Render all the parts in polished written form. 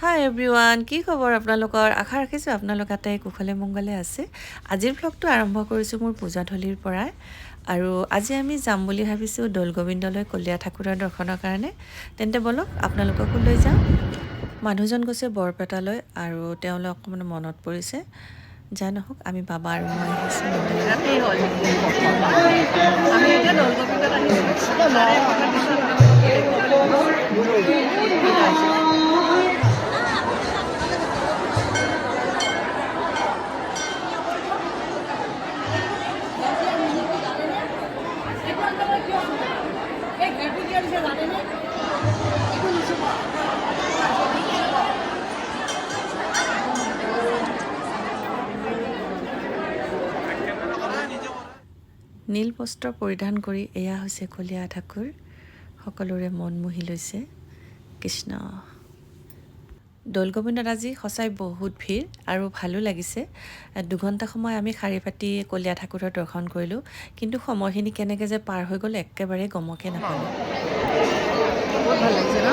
হাই everyone, কি খবৰ আপোনালোকৰ? আশা ৰাখিছোঁ আপোনালোক আটাই কুশলে মংগলে আছে। আজিৰ ভ্লগটো আৰম্ভ কৰিছোঁ মোৰ পূজাথলীৰ পৰাই আৰু আজি আমি যাম বুলি ভাবিছোঁ দৌলগোবিন্দলৈ কলীয়া ঠাকুৰৰ দৰ্শনৰ কাৰণে। তেন্তে ব'লক, আপোনালোককো লৈ যাওঁ। মানুহজন গৈছে বৰপেটালৈ আৰু তেওঁলৈ অকণমান মনত পৰিছে। যা নহওক, আমি বাবা আৰু মই আহিছোঁ মন্দিৰলৈ। ৰাতি হ'ল। আমি এতিয়া দৌলগোবিন্দত আহিছোঁ। তাৰে অকণমান দৃশ্য আপোনালোকক দেখুৱাবলৈ বহুত ভিৰ হৈছে। নীল বস্ত্ৰ পৰিধান কৰি এয়া হৈছে কলীয়া ঠাকুৰ। সকলোৰে মন মোহি লৈছে। কৃষ্ণ। দৌলগোবিন্দত আজি সঁচাই বহুত ভিৰ আৰু ভালো লাগিছে। 2 ঘণ্টা সময় আমি শাৰী পাতি কলীয়া ঠাকুৰৰ দৰ্শন কৰিলোঁ, কিন্তু সময়খিনি কেনেকৈ যে পাৰ হৈ গ'ল, একেবাৰে গমকে নাপালোঁ। বহুত ভাল লাগিছে ন?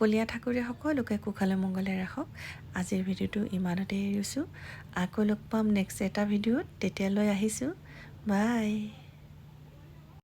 কলীয়া ঠাকুৰে সকলোকে কুশলে মংগলে ৰাখক। আজিৰ ভিডিঅ'টো ইমানতে এৰিছোঁ। আকৌ লগ পাম নেক্সট এটা ভিডিঅ'ত। তেতিয়ালৈ আহিছোঁ, বাই।